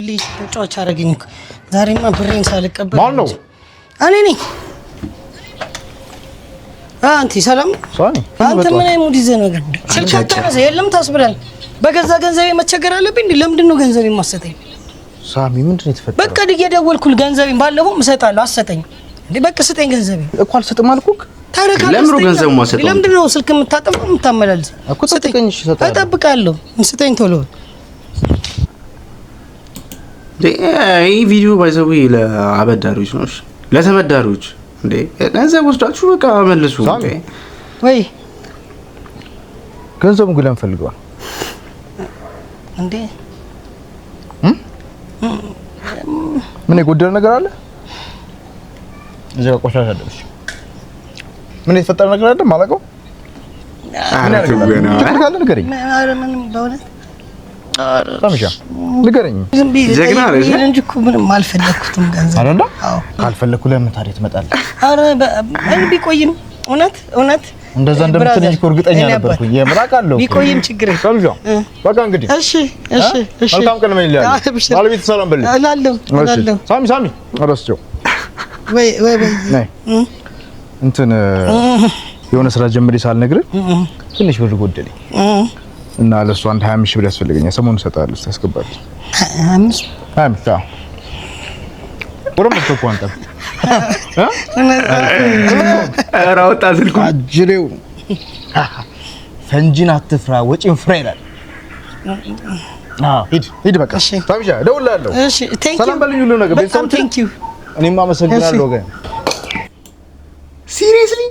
ልጅ ተጫዋች አደረገኝ እኮ። ዛሬማ ብሬን ሳልቀበል ማን ነው? እኔ ነኝ። አንቲ ሰላም። ሳኒ። አንተ ምን አይነት mood ይዘህ ነው ግን? ስልክ አታነሳ የለም ታስብላል። በገዛ ገንዘቤ መቸገር አለብኝ እንዴ? ለምንድን ነው ገንዘቤ የማትሰጠኝ? ሳሚ፣ ምንድን ነው የተፈጠረው? በቃ እየደወልኩልህ ገንዘቤን ባለፈው እሰጣለሁ አትሰጠኝ እንዴ? በቃ ስጠኝ ገንዘቤን። እኮ አልሰጥም አልኩህ። ታዲያ ለምንድን ነው ካልሰጠኝ ገንዘቡ የማትሰጠው? ለምንድን ነው ስልክ የምታጠፋው የምታመላልስ? እኮ ጠብቀኝ፣ እሺ፣ እሰጥሃለሁ። እጠብቃለሁ። ስጠኝ ቶሎ። ይህ ቪዲዮ by the way ለአበዳሪዎች ነው፣ እሺ? ለተበዳሪዎች እንዴ ገንዘብ ወስዳችሁ በቃ መልሱ። ሳሚ። እንዴ። ወይ። ገንዘቡን ግን ለምን ፈልገዋል? እንዴ። ምን የጎደለ ነገር አለ? እዚህ ጋር ቆሻሻ አለብሽ። ምን የተፈጠረ ነገር አለ? ማላውቀው ምን ያደርግልሃል? ትወና። ችግር ካለ ንገረኝ። ኧረ ምንም በእውነት። ሳሚሻ፣ ንገረኝ። ዝም ብዬ ጀግና ነሽ። ጠይቄ እንጂ እኮ ምንም አልፈለግኩትም ገንዘብ። አይደለ? አዎ። ካልፈለኩ ለምን ታዲያ ትመጣለህ? ኧረ እኔ ቢቆይም እውነት እውነት እንደዛ እንደምትለኝ እኮ እርግጠኛ እኔ አባት ነበርኩኝ። የምር አውቃለሁ እኮ። ቢቆይም ችግር የለም። ሳሚሻ፣ በቃ እንግዲህ እሺ። መልካም ቀን እመኝልሃለሁ። አብሽር። ባለቤት ሰላም በልኝ። እላለሁ። እሺ። እላለሁ። ሳሚ፣ ሳሚ፣ እረስቸው። ወይ ወይ ወይ። ነይ። እንትን የሆነ ስራ ጀምሬ ሳልነግርህ ትንሽ ብር ጎደለኝ እና ለእሱ አንድ 25 ሺህ ብር ያስፈልገኛል። ሰሞኑን እሰጥሃለሁ። እስኪ ታስገባለህ? 25? 25፣ አዎ። ጎረምስ እኮ አንተ። ኧረ አወጣ ስልኩ። አጅሬው ፈንጂን አትፍራ ወጪን ፍራ ይላል። አዎ፣ ሂድ ሂድ በቃ። እሺ። ሳሚሻ፣ እደውልልሃለሁ። እሺ፣ thank you። ሰላም በልኝ ሁሉ ነገር በጣም ቤተሰቦቼ። Thank you። እኔም አመሰግናለሁ ወገን። Seriously.